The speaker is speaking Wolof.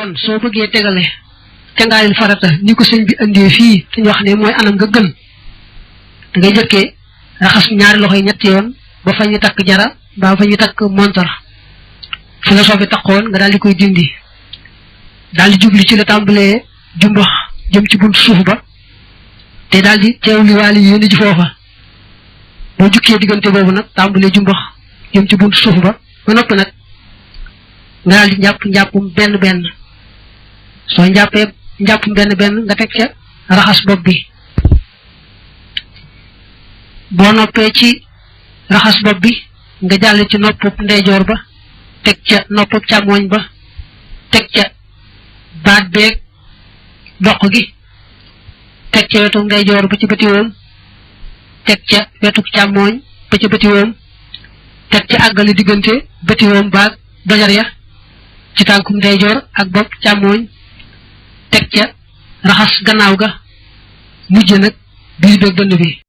kon soo bëggee tegale cangaayul farata ni ko sëñ bi indee fii te ñu wax ne mooy anam nga gën da ngay jëkkee raxas ñaari loxo yi ñetti yoon ba fa ñu takk jara ba fa ñu takk montar fu la soobee takkoon nga daal di koy dindi daal di jubli ci la tàmbalee jumbax jëm ci buntu suuf ba te daal di teewli waali yéen ji foofa boo jukkee diggante boobu nag tàmbalee jumbax jëm ci buntu suuf ba noppi nag nga daal di njàppum benn soo njàppee njàppum benn nga teg ca raxas bopp bi boo noppee ci raxas bopp bi nga jàll ci noppub ndeyjoor ba teg ca noppub càmmooñ ba teg ca baat beeg doq gi teg ca wetu ndeyjoor ba ci bëti woom teg ca wetu càmmooñ ba ci bëti woom teg ca àggale diggante bëti woom baag dojar ya ci tànkum ndeyjoor ak bopp càmmooñ teg ca raxas gannaaw ga mujj nag biir beeg dënd bi